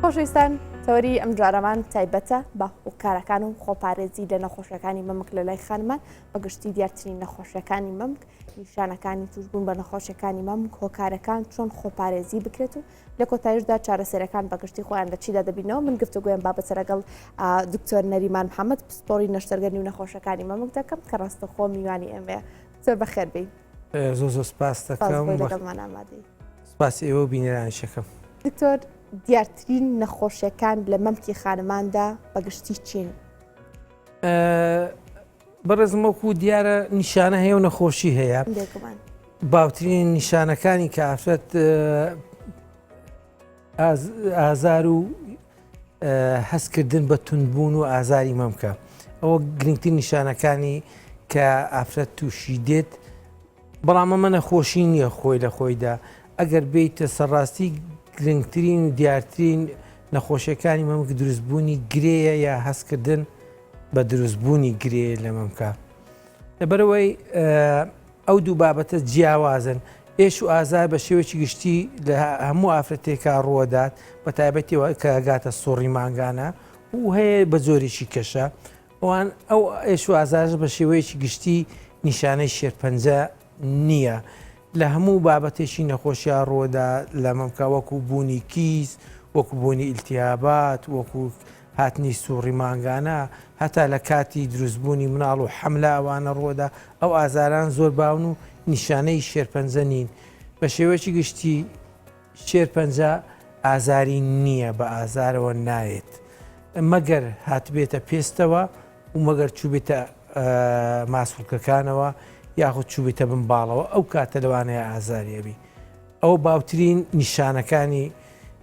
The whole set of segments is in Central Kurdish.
خۆشەویستان تەوەری ئەم جارەمان تایبەتە بە هۆکارەکان و خۆپارێزی لە نەخۆشیەکانی مەمک لە لای خانمان بە گشتی دیارترین نەخۆشیەکانی مەمک نیشانەکانی توشبوون بە نەخۆشیەکانی مەمک هۆکارەکان چۆن خۆپارێزی بکرێت و لە کۆتایشدا چارەسەرەکان بەگشتی خۆیان لە چیدا دەبینەوە من گفتوگۆیان بابەتە لەگەڵ دکتۆر نەریمان محەممەد پسپۆری نەشتەرگەری و نەخۆشەکانی مەمک دەکەم کە ڕاستەخۆ میوانی ئێمەیە زۆر بەخێر بێی. زۆر زۆر سپاس دەکەم لەگەڵمان ئامادەی. سپاسی ئێوە و بینەرانیشەکەم. دکتۆر دیارترین نەخۆشیەکان لە مەمکی خانماندا بەگشتی چین؟ بەڕێزم وەکو دیارە نیشانە هەیە و نەخۆشی هەیە باوترین نیشانەکانی کە ئافرەت ئازار و هەستکردن بە توندبوون و ئازاری مەمکە ئەوە گرنگترین نیشانەکانی کە ئافرەت تووشی دێت بەڵام ئەمە نەخۆشی نییە خۆی لە خۆیدا ئەگەر بیتە سەرڕاستی گرنگترین و دیارترین نەخۆشیەکانی مەمک دروستبوونی گرێیە یا هەستکردن بە دروستبوونی گرێ لە مەمکە لەبەرەوەی ئەو دوو بابەتە جیاوازن ئێش و ئازار بە شێوەیەکی گشتی لە هەموو ئافرەتێکا ڕووەدات بە تایبەتی کە گاتە سوڕی مانگانە و هەیە بە جۆرێکی کەشە ئەوان ئەو ئێش و ئازارش بە شێوەیەکی گشتی نیشانەی شێرپەنجە نییە لە هەموو بابەتێکی نەخۆشیا ڕووەدا لە مەمکا وەکو بوونی کیس وەکو بوونی ئیلتیابات وەکو هاتنی سوڕی مانگانە هەتا لە کاتی دروستبوونی مناڵ و حەملە ئەوانە ڕووەدا ئەو ئازاران زۆر باون و نیشانەی شێرپەنجە نین بە شێوەیەکی گشتی شێرپەنجە ئازاری نییە بە ئازارەوە نایەت مەگەر هاتبێتە پێستەوە و مەگەر چووبێتە ماسوڵکەکانەوە یاخود چووبێتە بن باڵەوە ئەو کاتە لەوانەیە ئازاری هەبی ئەوە باوترین نیشانەکانی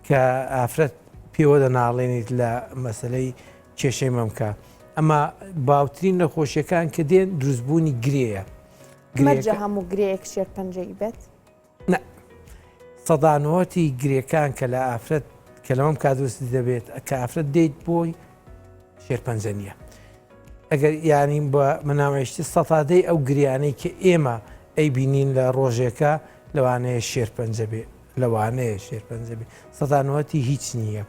کە ئافرەت پێوە دەناڵێنیت لە مەسلەی کێشەی مەمکە ئەمە باوترین نەخۆشیەکان کە دێن دروستبوونی گرێیە. مەرجە هەموو گرێیەک شێرپەنجەیی بێت؟ نا سەدانەوەتی گرێکان کە لە ئافرەت کە لە مەمکا دروست دەبێت کە ئافرەت دێیت بۆی شێرپەنجە نییە. ئەگەر یانی بە مناوەیشتی سەتادەی ئەو گریانەی کە ئێمە ئەیبینین لە ڕۆژێکە لەوانەیە شێرپەنجە بێ لەوانەیە شێرپەنجە بێ سەدانەوەتی هیچ نییە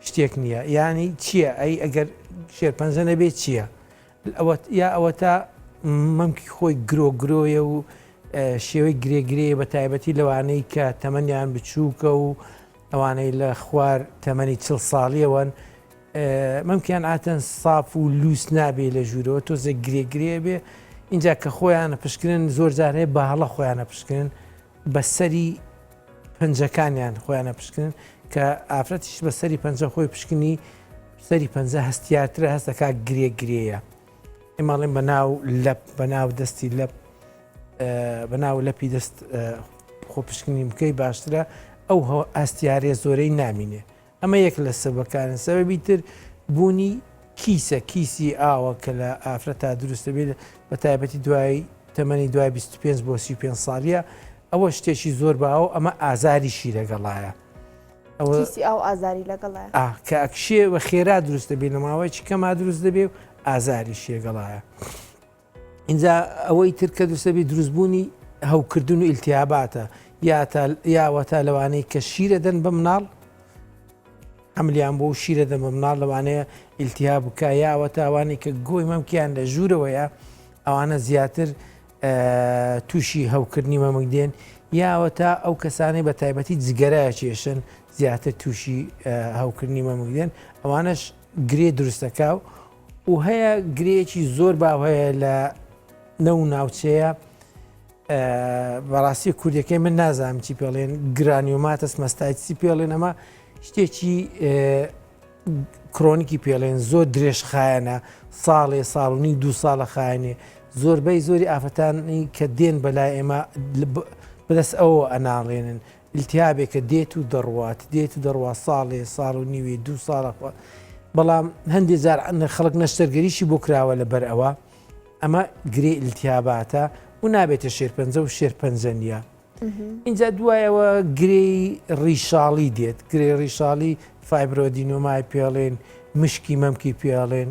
شتێک نییە ینی چییە ئەی ئەگەر شێرپەنجە نەبێت چییە ئەوە یا ئەوە تا مەمکی خۆی گرۆ گرۆیە و شێوەی گرێگرەیە بە تایبەتی لەوانەی کە تەمەنیان بچووکە و ئەوانەی لە خوار تەمەنی چل ساڵیەوەن مەمکیان ئاتەن ساف و لوس نابێ لە ژوورەوە تۆزێک گرێ گرێ بێ اینجا کە خۆیانە پشکنن زۆر جار هەیە بە هەڵە خۆیانە پشکنن بە سەری پەنجەکانیان خۆیانە پشکنن کە ئافرەتیش بە سەری پەنجە خۆی پشکنی سەری پەنجە هەستیارترە هەستەکە گرێ گرێیە ئێماڵێن بە ناو لەپ بە ناو دەستی لەپ بە ناو لەپی دەست خۆ پشکنین بکەی باشترە ئەو هەستیارێ زۆرەی نامینێ ئەمە یەک لە سەبەکانە سەبەبی تر بوونی کیسە کیسی ئاوە کە لە ئافرەتا دروست دەبێت بە تایبەتی دوای تەمەنی دوای 25 بۆ 35 ساڵیە ئەوە شتێکی زۆر باوە ئەمە ئازاریشی لەگەڵایە کیسی ئاو ئازاری لەگەڵایە کە ئەکشێ وە خێرا دروست دەبێت لە ماوەیەکی کەما دروست دەبێ و ئازاریشی لەگەڵایە ئینجا ئەوەی تر کە دروستەبی دروستبوونی هەوکردن و ئیلتیاباتە یاوەتا لەوانەی کە شیرە دەن بە مناڵ حملیان بۆ شیرە دەن بە مناڵ لەوانەیە ئیلتیاب بکە یاوەتا ئەوانەی کە گۆی مەمکیان لە ژوورەوەیە ئەوانە زیاتر تووشی هەوکردنی مەمک دێن یاوەتا ئەو کەسانەی بە تایبەتی جگەرە کێشن زیاتر تووشی هەوکردنی مەمک دێن ئەوانەش گرێ دروستەکە و و هەیە گرێیەکی زۆر باو هەیە لە لەو ناوچەیە بەڕاستی کوردەکەی من نازانم چی پێڵێن granulomatous mastitis پێڵێن ئەمە شتێکی chronic ی پێڵێن زۆر درێژخایەنە ساڵێ ساڵنی دو ساڵە خایەنێ زۆربەی زۆری ئافرەتانی کە دێن بەلای ئێمە بەدەست ئەوە ئەناڵێنن ئیلتیهابێکە دێت و دەڕوات، دێت و دەڕوات، ساڵێ، ساڵ و نیوێ، دوو ساڵە، بەڵام هەندێ جار خەڵک نەشتەرگەریشی بۆ کراوە لەبەر ئەوە، ئەمە گرێ ئیلتیهاباتە و نابێتە شێرپەنجە و شێرپەنجە نییە. اینجا دوایەوە گرێی ڕیشاڵی دێت، گرێ ڕیشاڵی fibroadenoma ی پێڵێن، مشکی مەمکی پێڵێن،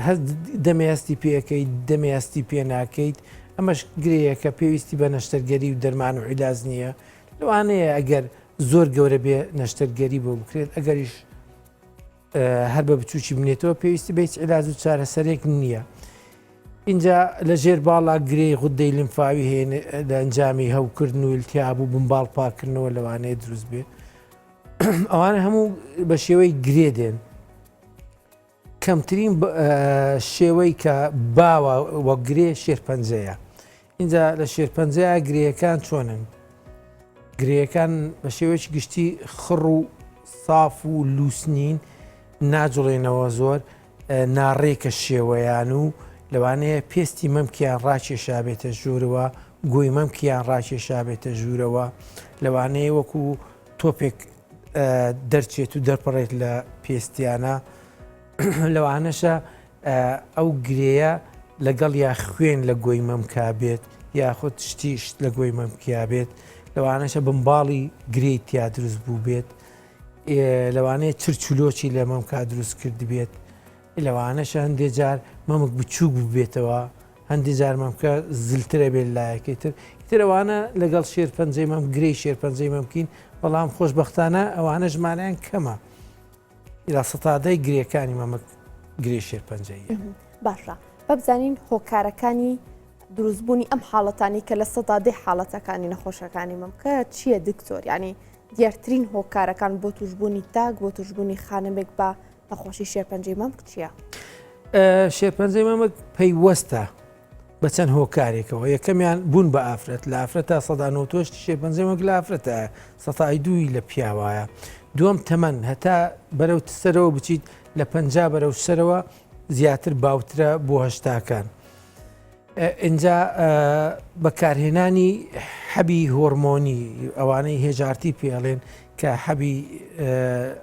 هەست دەمێ هەستی پێ ئەکەیت دەمێ هەستی پێ ناکەیت ئەمەش گرێیەکە پێویستی بە نەشتەرگەری و دەرمان و عیلاج نییە لەوانەیە ئەگەر زۆر گەورە بێ نەشتەرگەری بۆ بکرێت ئەگەریش. هەر بە بچووکی بنێتەوە پێویستی بە هیچ عیلاج و چارەسەرێک نییە. اینجا لە ژێر باڵا گرێی غودەی لمفاوی هەیە لە ئەنجامی هەوکردن و التیاب و بنباڵ پاکردنەوە لەوانەیە دروست بێ ئەوانە هەموو بە شێوەی گرێ دێن. کەمترین شێوەی کە باوە وەک گرێ شێرپەنجەیە. ئینجا لە شێرپەنجەیا گرێیەکان چۆنن؟ گرێیەکان بە شێوەیەکی گشتی خڕ و ساف و لووس نین، ناجوڵێنەوە زۆر، ناڕێکە شێوەیان و لەوانەیە پێستی مەمکیان ڕاکێشابێتە ژوورەوە، گۆی مەمکیان ڕاکێشابێتە ژوورەوە، لەوانەیە وەکو تۆپێک دەرچێت و دەرپەڕێت لە پێستیانە لەوانەشە ئەو گرێیە لەگەڵ یا خوێن لە گۆی مەمکا بێت یاخود شتیشت لە گۆی مەمکیا بێت لەوانەشە بمباڵی گرێی تیا دروست بوو بێت لەوانەیە چرچولۆچی لە مەمکا دروست کرد بێت لەوانەشە هەندێ جار مەمک بچووک ببێتەوە هەندی جار مەمکە زلترە بێت لایەکەی تر ئیتر ئەوانە لەگەڵ شێرپەنجەی مەم گرێی شێرپەنجەی مەمکین بەڵام خۆشبەختانە ئەوانە ژمارەیان کەمە لە سەتادەی گرێکانی مەمک گرێ شێرپەنجەیە. باشە بەبزانین هۆکارەکانی دروستبوونی ئەم حاڵەتانی کە لە سەدا دەی حاڵەتەکانی نەخۆشەکانی مەمکە چییە دکتۆر ینی دیارترین هۆکارەکان بۆ توشببوونی تاک بۆ توشببوونی خانمێک بە نەخۆشی شێرپەنجەی مەمک چییە؟ شێرپەنجەی مەمک پەیوەستە بە چەند هۆکارێکەوە یەکەمیان بوون بە ئافرەت لە ئافرەتە سەدا شێرپەنجەی مەمک لە ئافرەتە سەتای دووی لە پیاوایە دووەم تەمەن هەتا بەرەو سەرەوە بچیت لە پ بەرەو سەرەوە زیاتر باوترە بۆ هەشتاکان. ئینجا بەکارهێنانی حەبی هۆرمۆنی ئەوانەی HRT پێڵێن کە حەبی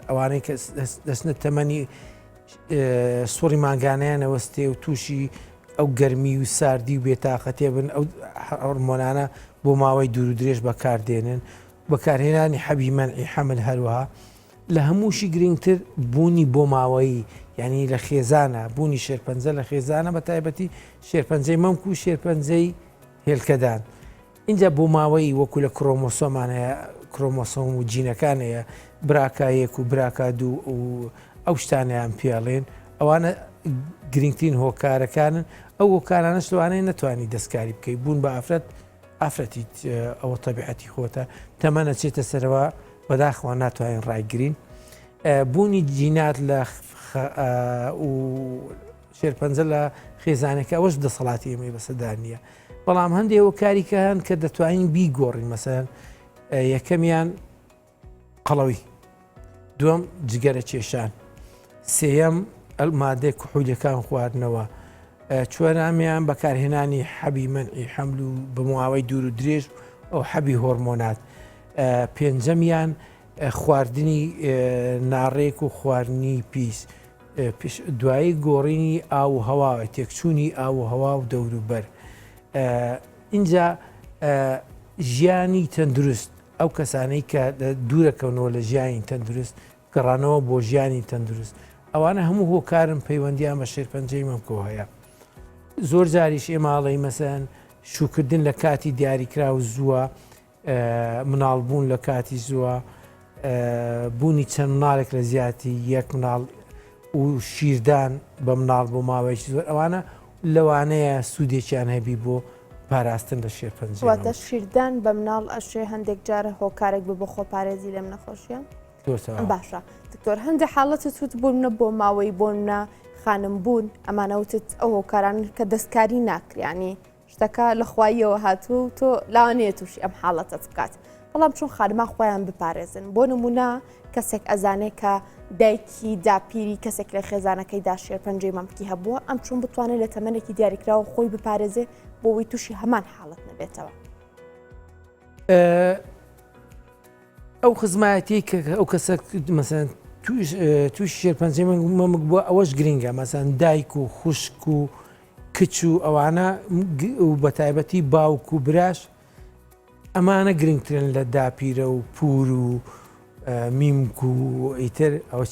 ئەوانەی کە دەچنە تەمەنی سوڕی مانگانیانەوەستێ و تووشی ئەو گەرمی و ساردی و بێتاقەتێ بن ئەو هۆرمۆنانە بۆ ماوەی دوور و درێژ بەکاردێنن بەکارهێنانی حەبی مەنعی حەمل هەروەها لە هەمووشی گرنگتر بوونی بۆماوەیی یانی لە خێزانە بوونی شێرپەنجە لە خێزانە بە تایبەتی شێرپەنجەی مەمک و شێرپەنجەی هێلکەدان اینجا بۆماوەیی وەکو لە کرۆمۆسۆمان هەیە کرۆمۆسۆم و جینەکان هەیە براکا یەک و براکا دوو و ئەو شتانیان پێڵێن ئەوانە گرنگترین هۆکارەکانن ئەو هۆکارانەش لەوانەیە نەتوانی دەستکاری بکەیت بوون بە ئافرەت ئافرەتیت ئەوە تەبیعەتی خۆتە تەمەن ئەچێتە سەرەوە بەداخەوە ناتوانین ڕایگرین بوونی جینات لە و شێرپەنجە لە خێزانەکە ئەوەش دەسەڵاتی ئێمەی بەسەدا نییە بەڵام هەندێک هۆکاری کە هەن کە دەتوانین بیگۆڕین مەسەن یەکەمیان قەڵەوی، دووەم جگەرە کێشان، سێیەم مادەی کحولیەکان خواردنەوە، چوارەمیان بەکارهێنانی حەبی مەنعی حەمل و بە ماوەی دوور و درێژ ئەو حەبی هۆرمۆنات، پێنجەمیان خواردنی ناڕێک و خواردنی پیس، دوایی گۆڕینی ئاو و هەوا، تێکچوونی ئاو و هەوا و دەوروبەر. ئینجا ژیانی تەندروست ئەو کەسانەی کە دوورەکەونەوە لە ژیانی تەندروست، گەڕانەوە بۆ ژیانی تەندروست، ئەوانە هەموو هۆکارن پەیوەندیان بە شێرپەنجەی مەمکەوە هەیە. زۆر جاریش ئێمە ئەڵێین مەسەلەن شووکردن لە کاتی دیاریکراو زووە، مناڵبوون لە کاتی زووە، بوونی چەند مناڵێک لە زیاتی یەک مناڵ و شیردان بە مناڵ بۆ ماوەیەکی زۆر ئەوانە لەوانەیە سوودێکیان هەبی بۆ پاراستن لە شێرپەنجەی واتە شیردان بە مناڵ ئەشێ هەندێک جار هۆکارێک بە بۆ خۆپارێزی لەم نەخۆشیە باشە دکتۆر هەندێک حاڵەتت وت بۆ منە بۆ ماوەی بۆ منە خانم بوون ئەمانە وتت ئەو هۆکاران کە دەستکاری ناکریانی شتەکە لە خواییەوە هاتووە و تۆ لاوانەیە تووشی ئەم حاڵەتەت بکات بەڵام چۆن خانمان خۆیان بپارێزن بۆ نمونە کەسێک ئەزانێ کە دایکی داپیری کەسێک لە خێزانەکەیدا شێرپەنجەی مەمکی هەبووە ئەم چۆن بتوانێت لە تەمەنێکی دیاریکراوە خۆی بپارێزێ بۆ ئەوەی تووشی هەمان حاڵەت نەبێتەوە. ئەو خزمایەتی کە ئەو کەسە مەسەن تووش شێرپەنجەی مەمک بووە ئەوەش گرنگە مەسەن دایک و خوشک و کچ و ئەوانە و بەتایبەتی باوک و براش ئەمانە گرنگترن لە داپیرە و پور و میمک و ئیتر ئەوە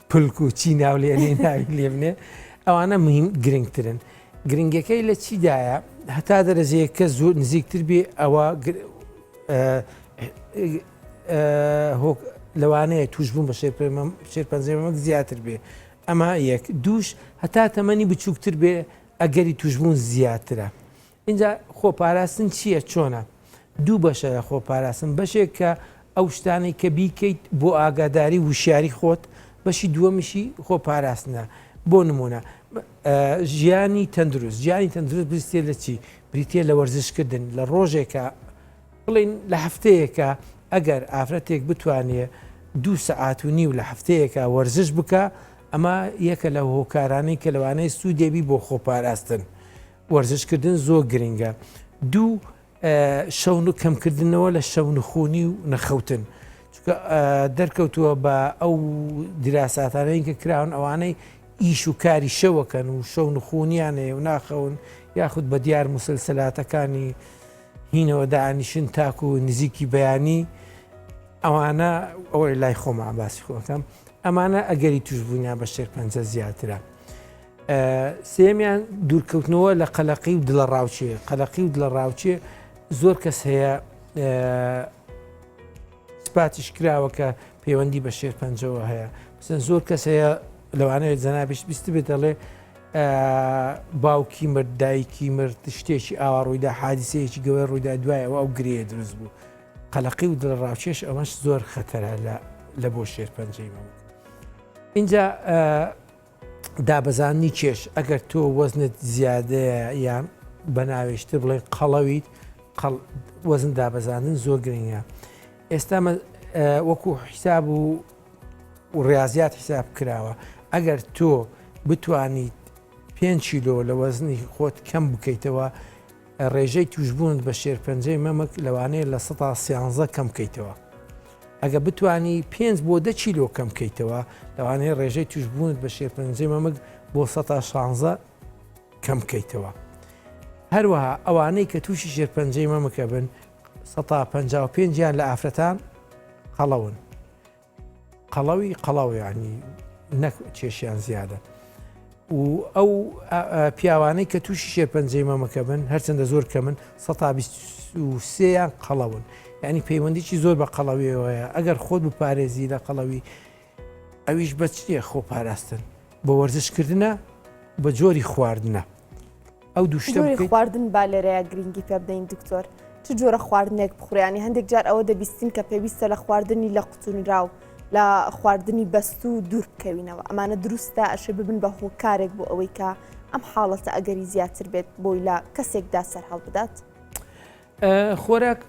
پلک و چی ناو لێنێ ناوی لێبنێ ئەوانە مهم گرنگترن گرنگەکەی لە چیدایە هەتا دەرەجەیە کە زۆر نزیکتر بێ ئەوە لەوانەیە تووشبوون بە شێرپەنجەی مەمک زیاتر بێ. ئەمە یەک. دووش هەتا تەمەنی بچووکتر بێ ئەگەری تووشبوون زیاترە. ئینجا خۆپاراستن چییە چۆنە؟ دوو بەشە لە خۆپاراستن، بەشێک کە ئەو شتانەی کە بیکەیت بۆ ئاگاداری و وشیاری خۆت، بەشی دووەمیشی خۆپاراستنە. بۆ نموونە ژیانی تەندروست، ژیانی تەندروست بریتییە لە چی؟ بریتییە لە وەرزشکردن لە ڕۆژێکا بڵێین لە هەفتەیەکا ئەگەر ئافرەتێک بتوانێ دوو سەعات و نیو لە هەفتەیەکا وەرزش بکا ئەمە یەکە لە هۆکارانەی کە لەوانەیە سوودێبی بۆ خۆپاراستن. وەرزشکردن زۆر گرنگە. دوو شەون کەمکردنەوە لە شەونخونی و نەخەوتن چونکە دەرکەوتووە بە ئەو دیراساتانەی کە کراون ئەوانەی ئیش و کاری شەوەکەن و شەونخونیان هەیە و ناخەون یاخود بە دیار موسلسلاتەکانی هینەوە دانیشن تاکو نزیکی بەیانی ئەوانە ئەوەی لای خۆمان باسی خۆکەم ئەمانە ئەگەری توشبوونیان بە شێرپەنجە زیاترە. سێیەمیان دوورکەوتنەوە لە قەلەقی و دڵەڕاوکێ، قەلەقی و دڵەڕاوکێ زۆر کەس هەیە سپاتیش کراوە کە پەیوەندی بە شێرپەنجەوە هەیە مثلەن زۆر کەس هەیە لەوانەیە جەنابیش بیستبێت دەڵێ باوکی مرد دایکی مرد شتێکی ئاوا ڕوویدا حادیسەیەکی گەورە ڕوویدا دوایەوە ئەو گرێ دروست بوو قەلەقی و دڵەڕاوکێش ئەمەش زۆر خەتەرە لە بۆ شێرپەنجەی مەمک اینجا دابەزاندنی کێش، ئەگەر تۆ وەزنت زیادەیە یان بە ناوێشتر بڵێن قەڵەویت قەڵ وەزن دابەزاندن زۆر گرنگە ئێستا وەکو حیساب و ڕاضیات حیساب کراوە ئەگەر تۆ بتوانیت 5 کیلۆ لە وەزنی خۆت کەم بکەیتەوە ڕێژەی تووشبوونت بە شێرپەنجەی مەمک لەوانەیە 13% کەم بکەیتەوە. ئەگە بتوانی پێنج بۆ دە کیلۆ کەم بکەیتەوە لەوانەیە ڕێژەی تووشبوونت بە شێرپەنجەی مەمک بۆ 16% کەم بکەیتەوە. هەروەها ئەوانەی کە تووشی شێرپەنجەی مەمکە بن 55یان لە ئافرەتان قەڵەون. قەڵەوی قەڵەو یعنی نەک کێشیان زیادە و ئەو پیاوانەی کە تووشی شێرپەنجەی مەمەکە بن هەرچەندە زۆر کە من 1923یان قەڵەون یعنی پەیوەندیی زۆر بە قەڵەویەوەیە ئەگەر خۆت بپارێزی لە قەڵەوی ئەویش بە چیە خۆ پاراستن بە وەرزشکردە بە جۆری خواردنە ئەو دوو شتە جۆری خواردن با لێرەیە گرنگی پێ بدەین دکتۆر چ جۆرە خواردنێک بخوریانی هەندێک جار ئەوە دەبیستین کە پێویستە لە خواردنی لە قوتونراو لە خواردنی بەستوو دوور بکەوینەوە ئەمانە دروستە ئەشێ ببن بە هۆکارێک بۆ ئەوەی کە ئەم حاڵەتە ئەگەری زیاتر بێت بۆی لە کەسێکدا سەر هەڵبدات؟ خۆراک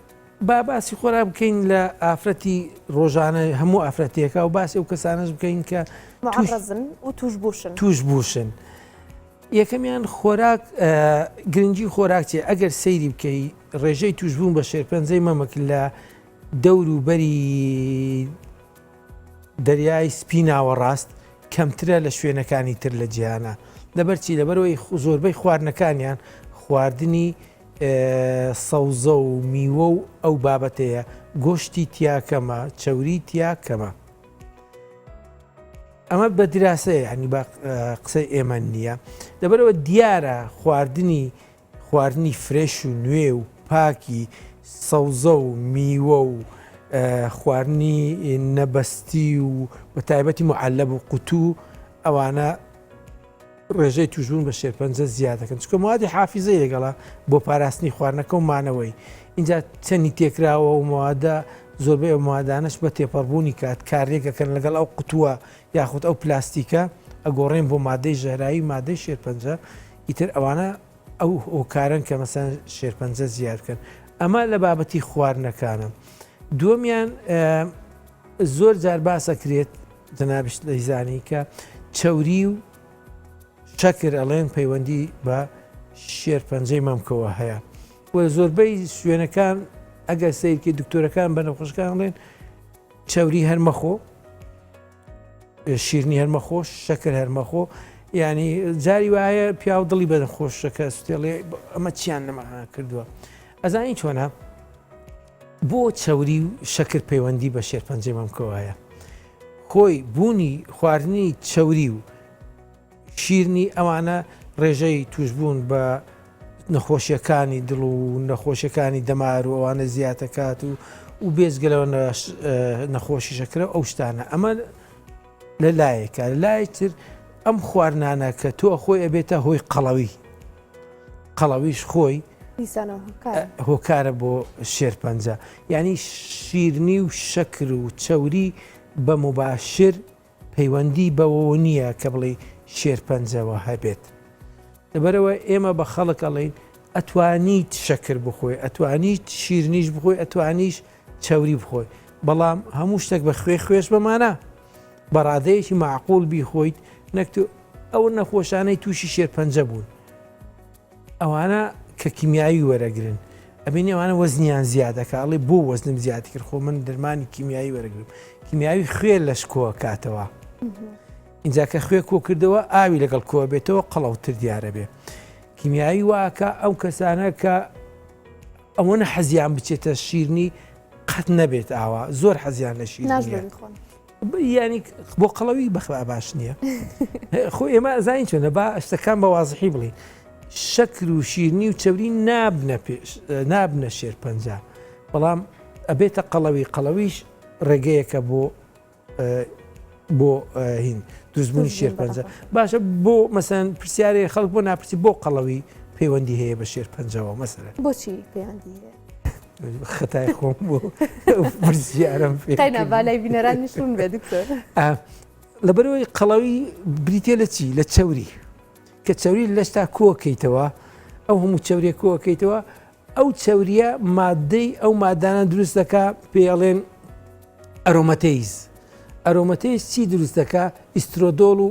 با باسی خۆراک بکەین لە ئافرەتی ڕۆژانە هەموو ئافرەتێکە و باسی ئەو کەسانەش بکەین کە معڕزن و توش بووشن توش بووشن. یەکەمیان خۆراک گرنگی خۆراک چیە ئەگەر سەیری بکەی ڕێژەی توشبوون بە شێرپەنجەی مەمک لە دەور و بەری دەریای سپی ناوەڕاست کەمترە لە شوێنەکانی تر لە جیهانە لەبەرچی لەبەرەوەی زۆربەی خواردنەکانیان خواردنی سەوزە و میوە و ئەو بابەتەیە گۆشتی تیاکەمە چەوری تیاکەمە ئەمە بە دراسەیە یانی بە قسەی ئێمە نییە لەبەرەوە دیارە خواردنی خواردنی فرێش و نوێ و پاکی سەوزە و میوە و خواردنی نەبەستی و بە تایبەتی معلب و قوتوو ئەوانە ڕێژەی توشبوون بە شێرپەنجە زیاد دەکەن چونکە موادی حافیزەی لەگەڵە بۆ پاراستنی خواردنەکە و مانەوەی اینجا چەنی تێکراوە و موادە زۆربەی ئەو موادانەش بە تێپەڕبوونی کات کارلێکەکەن لەگەڵ ئەو قوتووە یاخود ئەو پلاستیکە ئەگۆڕێن بۆ مادەی ژەهراوی مادەی شێرپەنجە ئیتر ئەوانە ئەو هۆکارن کە مەسەن شێرپەنجە زیاد بکەن ئەمە لە بابەتی خواردنەکانە دووەمیان زۆر جار باسەکرێت جەنابیشت دەیزانی کە چەوری و شەکر ئەڵێن پەیوەندی بە شێرپەنجەی مەمکەوە هەیە و زۆربەی شوێنەکان ئەگەر سیرکی دکتۆرەکان بە نەخۆشەکان ئەڵێن چەوری هەرمەخۆ شیرنی هەرمەخۆ شەکر هەرمەخۆ ینی جاری وایە پیاو دڵی بە نەخۆشەکە سوتێڵێ ئەمە چیان نەما کردووە ئەزانی چۆنە بۆ چەوری و شەکر پەیوەندی بە شێرپەنجەی مەمکەوە هەیە؟ خۆی بوونی خواردنی چەوری و شیرنی ئەوانە ڕێژەی توشبوون بە نەخۆشیەکانی دڵ و نەخۆشیەکانی دەمار و ئەوانە زیاتەکات و و بێزگەلەوە نەخۆشی شەکرە ئەو شتانە ئەمە لە لایەکە لای تر ئەم خواردنانە کە تۆ خۆی ئەبێتە هۆی قەڵەوی قەڵەویش خۆی هۆکارە بۆ شێرپەنجە یعنی شیرنی و شەکر و چەوری بە مباشر پەیوەندی بەوەوە نییە کە بڵێ شێرپەنجەوە هەبێت لەبەرەوە ئێمە بە خەڵک ئەڵێین ئەتوانیت شەکر بخۆی ئەتوانیت شیرنیش بخۆی ئەتوانیش چەوری بخۆی بەڵام هەموو شتێک بە خوێ خوێش بەمانە بە ڕادەیەکی معقول بیخۆیت نەک تو ئەو نەخۆشانەی تووشی شێرپەنجە بوون ئەوانە کە کیمیاوی وەرەگرن ئەبینی ئەوانە وەزنیان زیادەکە ئەڵێ بۆ وەزنم زیاد کرد خۆ من دەرمانی کیمیایی وەرەگرم کیمیاوی خوێ لەش کۆکاتەوە ئینجا کە خوێ کۆکردەوە ئاوی لەگەڵ کۆ بێتەوە قەڵەوتر دیارە بێ کیمیایی واکە ئەو کەسانە کە ئەوەنە حەزیان بچێتە شیرنی قەت نەبێت ئاوا زۆر حەزیان لە شیر ینی بۆ قەڵەوی بەخوا باش نییە خۆ ئێمە ئەزانین چۆنە با شتەکان بە وازحی بڵین شەکر و شیرنی و چەوری نابنە پێش نابنە شێرپەنجە بەڵام ئەبێتە قەڵەوی قەڵەویش ڕێگەیەکە بۆ بۆ هین دروستبوونی شێرپەنجە باشە بۆ مەسەن پرسیارێ خەڵک بۆ ناپرسی بۆ قەڵەوی پەیوەندی هەیە بە شێرپەنجەوە مەسەرە بۆچی پەیوەندی هەیە خەتای خۆم بۆ پرسیارم بالای بینەران نیشون بێ دکتۆر لەبەرەوەی قەڵەوی بریتە لە چی لە چەوری کە چەوری لەشتا کۆکەیتەوە ئەو هەموو چەوریە کۆکەیتەوە ئەو چەوریە مادەی ئەو مادانە دروست دەکا پێڵێن aromatase aromatase چی دروست دەکا ئیسترۆدۆل و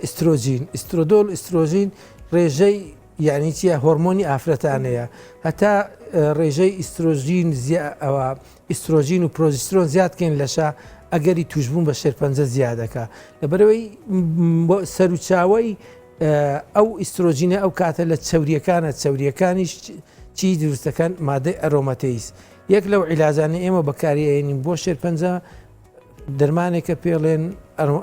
ئیسترۆجین ئیسترۆدۆل ئیسترۆژین ڕێژەی یعنی چیە هۆرمۆنی ئافرەتانەیە هەتا ڕێژەی ئیسترۆژین ئەوە ئیسترۆژین و پرۆجسترۆن زیادکەین لەشە ئەگەری توشببوون بە شێرپەنجە زیادەکە لەبەرەوەی سەرچاوەی ئەو ئیسترۆجینە ئەو کاتە لە چەوریەکانە چەوریەکانیش چی دروست دەکەن مادەی aromatase یەک لەو عیلاجانە ئێمە بەکاری ئەێنین بۆ شێرپەنجە دەرمانێکە پێڵێن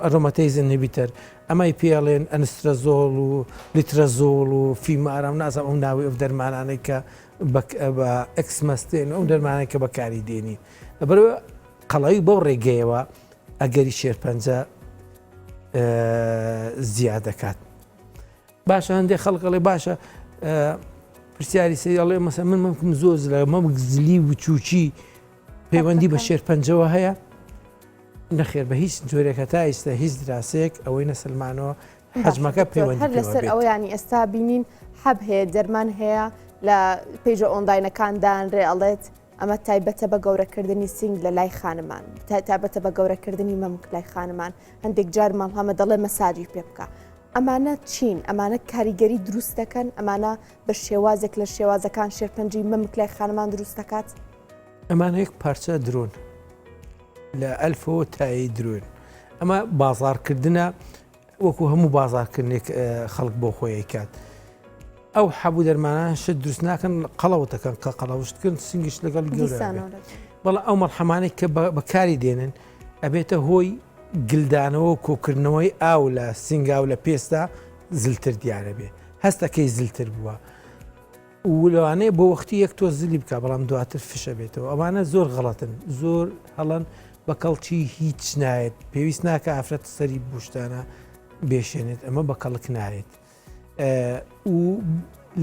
aromatase inhibitor ئەمای پێڵێن anastrozole و letrozole و Femara نازم ئەو ناوی ئەو دەرمانانەی کە بە exemestane ئەو دەرمانەی کە بەکاری دێنین لەبەرەوە قەڵەوی بەو ڕێگەیەوە ئەگەری شێرپەنجە زیاد دەکات باشە هەندێک خەڵک ئەڵێ باشە پرسیاری سەری ئەڵێ مەسە من مەمکم زۆر زلە مەمک زلی و چوچی پەیوەندی بە شێرپەنجەوە هەیە نەخێر بە هیچ جۆرێک هەتا ئیستا هیچ دراسەیەک ئەوەی نەسلمانەوە حەجمەکە پەیوەندی هەر لەسەر ئەوە ینی ئێستا بینین حەب هەیە دەرمان هەیە لە page ە online ەکان دانرێ ئەڵێت ئەمە تایبەتە بە گەورەکردنی سینگ لە لای خانمان، تایبەتە بە گەورەکردنی مەمک لای خانمان، هەندێک جار مەڵهەمە دەڵێ مەساجی پێ بکە. ئەمانە چین؟ ئەمانە کاریگەری دروست دەکەن؟ ئەمانە بە شێوازێک لە شێوازەکان شێرپەنجەی مەمک لای خانمان دروست دەکات؟ ئەمانە یەک پارچە درۆن لە ئەلفەوە تایی درۆن ئەمە بازاڕکردنە وەکو هەموو بازاڕکردنێک خەڵک بۆ خۆی ئەیکات ئەو حەبوو دەرمانان شت دروست ناکەن قەڵەوتەکەن کە قەڵەوشتکردن سنگیش لەگەڵ گەورە بەڵام ئەو مەرحەمانەی کە بەکاری دێنن ئەبێتە هۆی گلدانەوە و کۆکردنەوەی ئاو لە سنگاو لە پێستا زلتر دیارە بێ هەستەکەی زلتر بووە و لەوانەیە بۆ وەختی یەک تۆ زلی بکە بەڵام دواتر فشە بێتەوە ئەوانە زۆر غەڵەتن زۆر هەڵەن بە کەڵکی هیچ نایەت پێویست ناکە ئافرەت سەری بوشتانە بێشێنێت ئەمە بە کەڵک نایەت و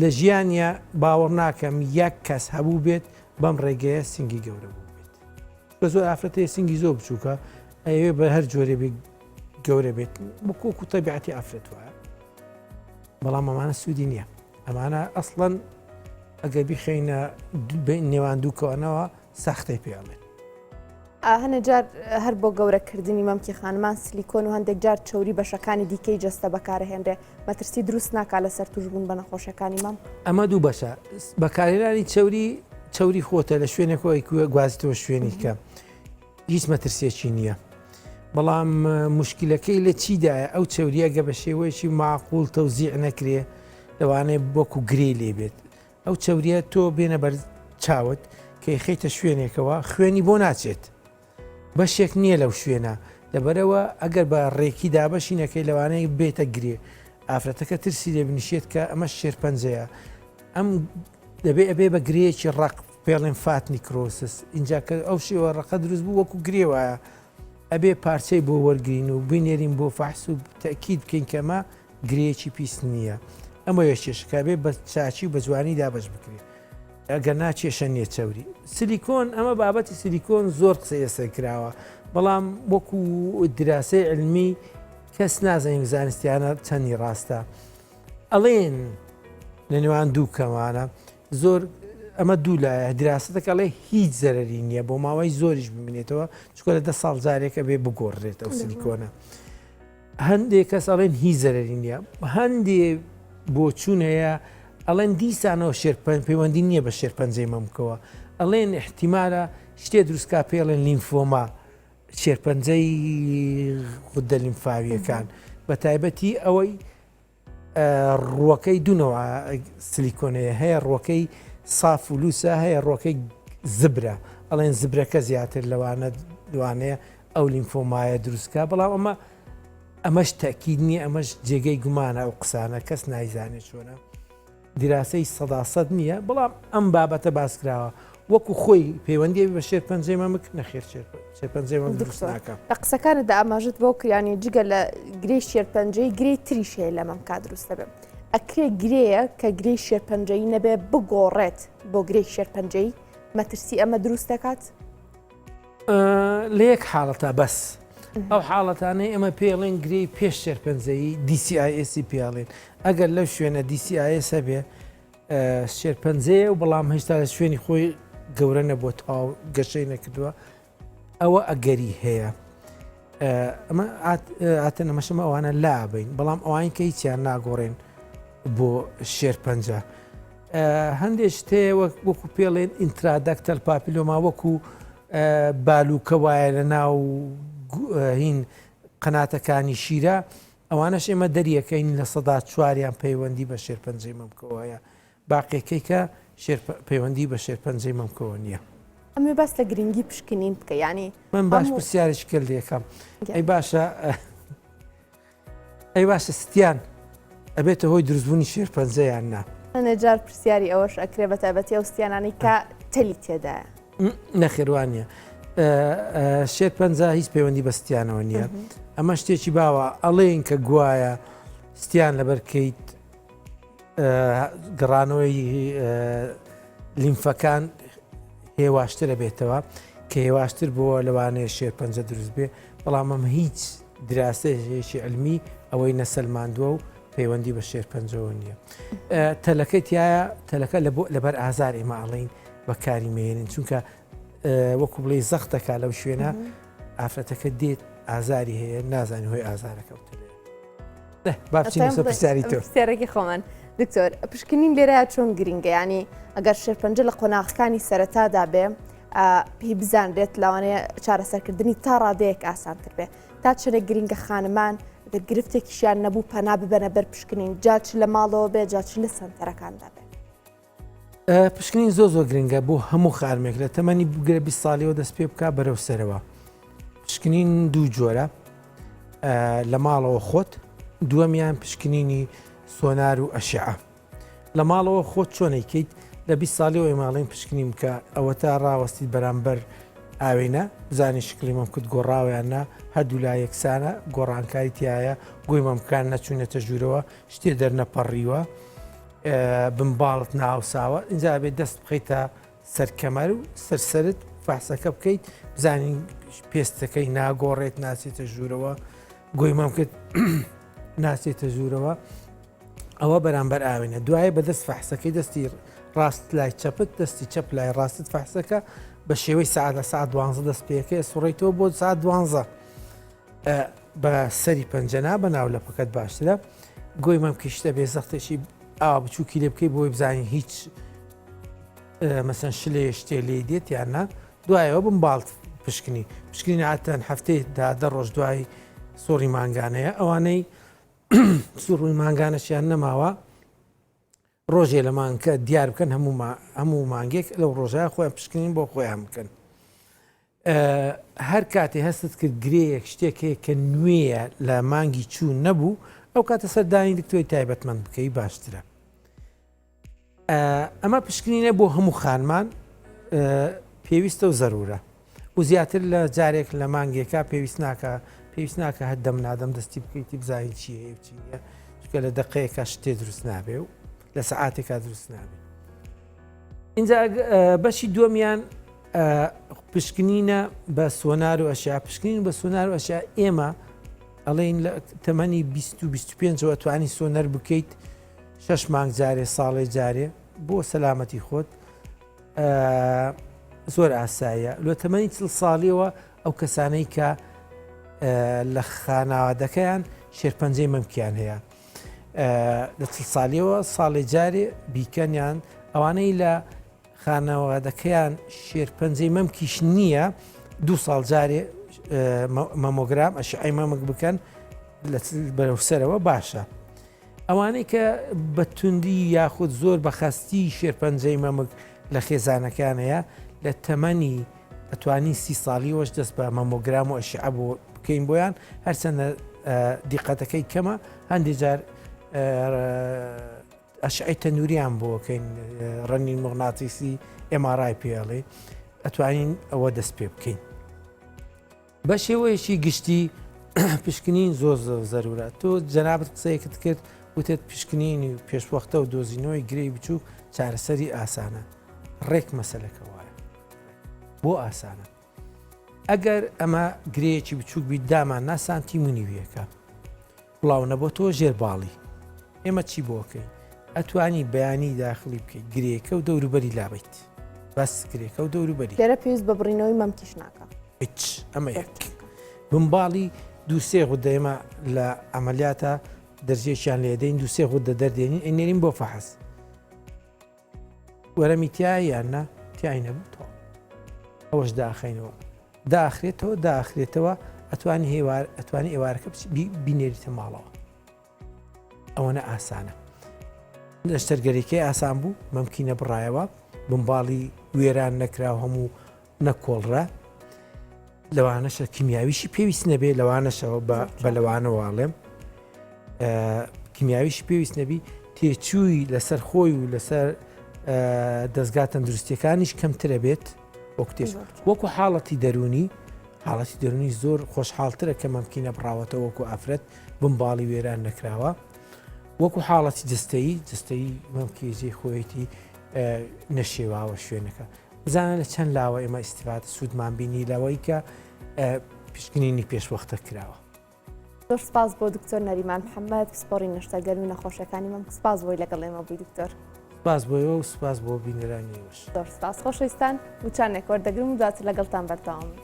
لە ژیانە باوەڕ ناکەم یەک کەس هەبوو بێت بەم ڕێگەیە سنگی گەورە بوو بێت بە زۆر ئافرەتەیە سنگی زۆر بچووکە ئەوێ بە هەر جۆرێ بێ گەورە بێت بکۆک و تەبیعەتی ئافرەت وایە بەڵام ئەمانە سوودی نییە ئەمانە ئەسڵەن ئەگەر بیخەینە نێوان دووکەوانەوە ساختەی پێڵێن. هەنێ جار هەر بۆ گەورەکردنی مەمکی خانمان سلیکۆن و هەندێک جار چەوری بەشەکانی دیکەی جەستە بەکارهێنرێ مەترسی دروست ناکا لەسەر توشبوون بە نەخۆشیەکانی مەمک؟ ئەمە دوو بەشە بەکارهێنانی چەوری چەوری خۆتە لە شوێنێکەوە گوازیتەوە شوێنی کە هیچ مەترسیەکی نییە بەڵام مشکلەکەی لە چیدایە ئەو چەوریە گە بە شێوەیەکی معقول تەوزیع نەکرێ لەوانەیە وەکو گرێ لێ بێت ئەو چەوریە تۆ بێنە بەر چاوت کە خەیتە شوێنێکەوە خوێنی بۆ ناچێت بەشێک نییە لەو شوێنە لەبەرەوە ئەگەر بە ڕێکی دابەشی نەکەی لەوانەیە بێتە گرێ ئافرەتەکە ترسی لێ بنیشێت کە ئەمە شێرپەنجەیە ئەم دەبێ ئەبێ بە گرێیەکی ڕەق. پێڵێن fat necrosis اینجا کە ئەو شێوە ڕقە دروست بوو وەکو گرێ وایە ئەبێ پارچەی بۆ وەرگین و بینێرین بۆ فەحس و تەکید بکەین کەمە گرێیەکی پیس نییە ئەمە کێشەکە بێ بە چاچی و بە جوانی دابەش بکرێت ئەگەر نا کێشە نییە چەوری سلیکۆن ئەمە بابەتی سلیکۆن زۆر قسەی لەسەر کراوە بەڵام وەکو دراسەی علمی کەس نازانین زانستیانە چەندی ڕاستە ئەڵێن لە نێوان دوو کەمانە زۆر ئەمە دوو لایە دراستەکە ئەڵێ هیچ زەرری نییە بۆ ماوەی زۆریش بمێنێتەوە چکە لە ده ساڵ جارێکە بێ بگۆڕێت ئەو سلیکۆنە هەندێک کەس ئەڵێن هیچ زەرەری نییە هەندێ بۆچوون هەیە ئەڵێن دیسانەوە شێرپەن پەیوەندی نییە بە شێرپەنجەی مەمکەوە ئەڵێن احتیمالە شتێ دروستکا پێڵێن لیمفۆما شێرپەنجەی غودە لیمفاویەکان بە تایبەتی ئەوەی ڕووەکەی دوونەوە سلیکۆنەیە هەیە ڕووەکەی ساف و لوسە هەیە ڕووەکەی زبرە ئەڵێن زبرەکە زیاتر لەوانە لەوانەیە ئەو لیمفۆمایە دروستکە بەڵام ئەمە ئەمەش تەکید نییە ئەمەش جێگەی گومانە ئەو قسانە کەس نایزانێت چۆنە دیراسەی سەداسەد نییە بەڵام ئەم بابەتە باسکراوە وەکو خۆی پەیوەندی بە شێرپەنجەی مەمک نەخێر شێرپەنجەی مەمک دروست ناکا. لە قسەکانتدا ئاماژەت بەوە کرد یانی جگە لە گرێی شێرپەنجەی گرێی تریش هەیە لە مەمکا دروست دەبێ ئەکرێ گرێیە کە گرێی شێرپەنجەیی نەبێ بگۆڕێت بۆ گرێی شێرپەنجەیی مەترسی ئەمە دروست دەکات؟ لە یەک حاڵەتا بەس ئەو حاڵەتانەی ئێمە پێڵێن گرێی پێش شێرپەنجەیی DCIS پێڵێن ئەگەر لەو شوێنە DCIS هەبێ شێرپەنجەیە و بەڵام هێشتا لە شوێنی خۆی گەورە نەبووە تەواو گەشەی نەکردووە ئەوە ئەگەری هەیە ئەمە ئاتە نەمەشەمە ئەوانە لابین بەڵام ئەوان کە هیچیان ناگۆڕێن بۆ شێرپەنجە هەندێک شتێ وەکو پێڵێن intraductal papilloma وەکو بالوکە وایە لە ناو هین قەناتەکانی شیرە ئەوانەش ئێمە دەریەکەین لە سەدا چواریان پەیوەندی بە شێرپەنجەی مەمکەوە هەیە باقیەکەی کە پەیوەندی بە شێرپەنجەی مەمکەوە نییە. ئەمێ باس لە گرنگی پشکنین بکە یانی من باش پرسیارێکی کرد لەکەم ئەی باشە ئەی باشە ستیان ئەبێتە هۆی دروستبوونی شێرپەنجە یان نا؟ هەنێ جار پرسیاری ئەوەش ئەکرێ بە تایبەتی ئەو ستیانانەی کە تەلی تێدایە. نەخێر وا نییە. شێرپەنجە هیچ پەیوەندی بە ستیانەوە نییە. ئەمە شتێکی باوە ئەڵێن کە گوایە ستیان لەبەر کەیت گەڕانەوەی لیمفەکان هێواشترە بێتەوە کە هێواشتر بووە لەوانەیە شێرپەنجە دروست بێ بەڵام ئەم هیچ دراسەیەکی علمی ئەوەی نەسەلماندووە و پەیوەندی بە شێرپەنجەوە نییە تەلەکەی تایە تەلەکە لە بۆ لەبەر ئازار ئێمە ئەڵین بەکاری مێنن چونکە وەکو بڵێ زەختەکە لەو شوێنە ئافرەتەکە دێت ئازاری هەیە نازانانی هۆی ئازارەکە با بچینە سەر پرسیاری تۆ. پرسیارێکی خۆمان دکتۆر پشکنین لێرە چۆن گرنگە ینی ئەگەر شێرپەنجە لە قۆناغەکانی سەرەتادا بێ پێی بزانرێت لەوانەیە چارەسەرکردنی تا ڕادەیەک ئاسانتر بێ تا چەندێک گرنگە خانمان ئەگەر گرفتێکیشیان نەبوو پەنا ببەنە بەر پشکنین جا چ لە ماڵەوە بێ جا چ لە سەنتەرەکاندا بێ. پشکنین زۆر زۆر گرنگە بۆ هەموو خارمێک لە تەمەنی بگرە 20 ساڵیەوە دەست پێ بکە بەرەو سەرەوە پشکنین دوو جۆرە لە ماڵەوە خۆت دووەمیان پشکنینی سۆنار و ئەشعە لە ماڵەوە خۆت چۆنیکەیت لە 20 ساڵیەوە ئێماڵین پشکنین بکە ئەوە تا ڕاوەستیت بەرامبەر ئاوێنە بزانی شکلی مەمکت گۆڕاویان نا هەردوو لا یەکسانە گۆڕانکاری تایە گۆی مەمکان نەچوونەتە ژوورەوە شتێ دەرنەپەڕیوە بنباڵت ناوساوە ئینجا ئەبێت دەست بخەیتە سەر کەمەر و سەر سەرت فەحسەکە بکەیت بزانین پێستەکەی ناگۆڕێت ناچێتە ژوورەوە گۆی مەمکت ناچێتە ژوورەوە ئەوە بەرامبەر ئاوێنە دوایە بەدەست فەحسەکەی دەستی ڕاست لای چەپت دەستی چەپ لای ڕاستت فەحسەکە بە شێوەی سعات لە سعات دوانزە دەست پێەکەی سوڕیتەوە بۆ سعات دوانزە بە سەری پەنجە نا بە ناو لەپەکەت باشترە گۆی مەمکیشتە بێ زەختێکی ئاوا بچووکی لێ بکەی بۆی بزانین هیچ مەسەن شلێ شتێ لێ دێت یان نا دوایەوە بم باڵ پشکنی پشکنی عاتەن هەفتەی دا دە ڕۆژ دوای سوڕی مانگانەیە ئەوانەی سوڕی مانگانەشیان نەماوە ڕۆژێ لە مانگکە دیار بکەن هەموو هەموو مانگێک لەو ڕۆژە خۆیان پشکنین بۆ خۆیان بکەن هەر کاتێ هەستت کرد گرێیەک شتێک هەیە کە نوێیە لە مانگی چوو نەبوو ئەو کاتە سەردانی دکتۆری تایبەتمەند بکەی باشترە ئەمە پشکنینە بۆ هەموو خانمان. پێویستە و زەرورە و زیاتر لە جارێک لە مانگێکا پێویست ناکە پێویست ناکە هەر دەم نادەم دەستی بکەیتی بزانین چی هەیە و چی نییە چونکە لە دقەیەکە شتێ دروست نابێ و لە سەعاتێکا دروست نابێ اینجا بەشی دووەمیان پشکنینە بە سۆنار و ئەشیا پشکنین بە سۆنار و ئەشیا ئێمە ئەڵێن لە تەمەنی 20 و 25ەوە توانی سۆنەر بکەیت شش مانگ جارێ ساڵێ جارێ بۆ سەلامەتی خۆت زۆر ئاساییە لۆ تەمەنی چل ساڵیەوە ئەو کەسانەی کە لە خانەوادەکەیان شێرپەنجەی مەمکیان هەیە لە چل ساڵیەوە ساڵێ جارێ بیکەنیان ئەوانەی لە خانەوادەکەیان شێرپەنجەی مەمکیش نییە دو ساڵ جارێ مەمۆگرام ئەشعی مەمک بکەن لە بەرەو سەرەوە باشە. ئەوانەی کە بە توندی یاخود زۆر بە خەستی شێرپەنجەی مەمک لە خێزانەکان هەیە لە تەمەنی ئەتوانی سی ساڵیەوەش دەست بە مەمۆگرام و ئەشعە بۆ بکەین بۆیان هەرچەندە دیقەتەکەی کەمە هەندێک جار ئەشعەی تەنوریان بۆکەین ڕەنین مغناتیسی MRI پێڵێ ئەتوانین ئەوە دەست پێ بکەین. بە شێوەیەکی گشتی پشکنین زۆر زۆر زەرورە تۆ جەنابت قسەیەکت کرد وتت پشکنینی و پێشوەختە و دۆزینەوەی گرێی بچووک چارەسەری ئاسانە ڕێک مەسەلەکە وایە بۆ ئاسانە ئەگەر ئەمە گرەیەکی بچووک بیت دامان نا سانتیم و نیویەکە بڵاو نەبۆتەوە ژێر باڵی ئێمە چی بۆکەین ئەتوانی بەیانی داخلی بکەیت گرێکە و دەوروبەری لابیت بەس گرێکە و دەوروبەری لێرە پێویست بە بڕینەوەی مەمکیش ناکە هیچ ئەمە یەک بنباڵی دووسێ غودە ئێمە لە ئەمەلیاتە دەرزیەکیان لێدەین دووسێ غودە دەردێنین ئەینێرین بۆ فەحس وەرەمی تایە یان نا تای نەبوو تەواو ئەوەش داخینەوە داخرێتەوە داخرێتەوە ئەتوانی هێوار ئەتوانی ئێوارەکە بینێریتە ماڵەوە ئەوەنە ئاسانە نەشتەرگەریەکەی ئاسان بوو مەمکینە بڕایەوە بمباڵی وێران نەکرا هەموو نەکۆڵرا لەوانەشە کیمیاویشی پێویست نەبێ لەوانەشەوە بە لەوانەوە ئەڵێم کیمیاویشی پێویست نەبی تێچووی لەسەر خۆی و لەسەر دەستگا تەندروستیەکانیش کەمترە بێت وەکو تێچ وەکو حاڵەتی دەرونی حاڵەتی دەرونی زۆر خۆشحاڵترە کە مەمکینە بڕاوەتە وەکو ئافرەت بمباڵی وێران نەکراوە وەکو حاڵەتی جستەیی جستەیی مەمکیجی خۆیەتی نەشێواوە شوێنەکە بزانە لە چەند لاوە ئێمە ئیسیفادە سوودمان بینی لەوەی کە پشکنینی پێشوەختە کراوە. زۆر سپاس بۆ دکتۆر نەریمان محەممەد پسپۆڕی نەشتەرگەر و نەخۆشیەکانی مەمک سپاس بۆی لەگەڵ ئێمە بووی دکتۆر. سپاس بۆ ئێوە و سپاس بۆ بینەرانی ئێوەش. زۆر سپاس خۆشەویستان وچانێک وەردەگرم و دواتر لەگەڵتان بەردەوامم.